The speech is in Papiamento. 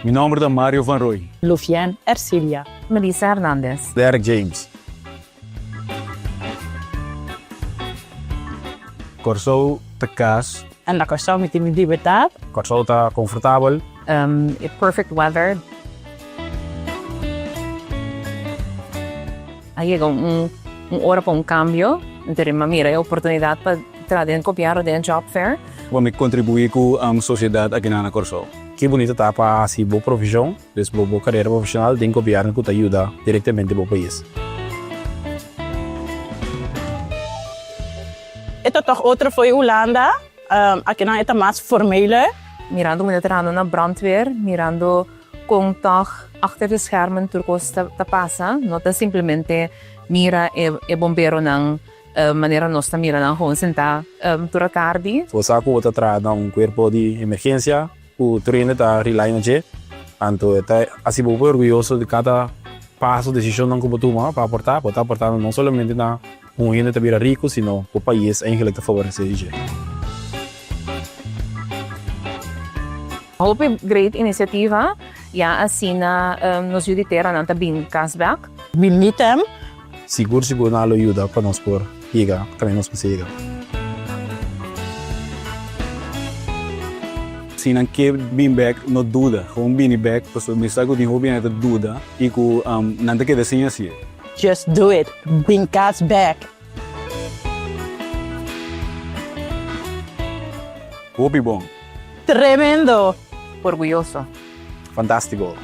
Mi nomber ta Mario van Rooy. Lufian Ercilia. Melissa Hernandez. Derek James. Kòrsou ta kas. Na Kòrsou mi tin mi libertat. Kòrsou ta konfortabel. E perfect weather. A yega un ora pa un kambio, entonces mi a mira e oportunidat pa traha den gobièrnu den e job fair. Bo mi kontribuí ku sosiedat akinan na Kòrsou. Ki bunita ta pa hasi bo profeshon, dus bo bo karera profeshonal den gobièrnu ku ta yuda direktamente bo pais. E ta tòg otro fo'i Hulanda, akinan e ta mas formeler. Mirando mi ta trahando na brandweer, mirando Kon tòg achter de schermen tur kos ta pasa, no ta simplemente mira e bomberonan manera nos ta mira nan gewoon sentá tur atardi. Bo sa ku bo ta traha na un kuerpo di emergensia ku tur hende ta rely na dje, anto e ta hasi bo hopi orguyoso di kada paso, desishonnan ku bo tuma pa aportá, bo ta aportando no solamente na un hende ta bira riku, sino bo pais eigenlik ta favoresé di dje. Hopi great iniciativa, ya asina nos yu di teranan ta bin cas bek. Mi mitem. Sigur sigur nan lo yuda pa nos por yega kaminda nos mester yega. Si nan ke bin bek no duda, gewoon bini bek pasobra mi sa ku tin hopi hende ta duda i ku nan ta keda sin hasié. Just do it, bin cas bek. Hopi bon. Tremendo! Orguyoso. Fantástiko.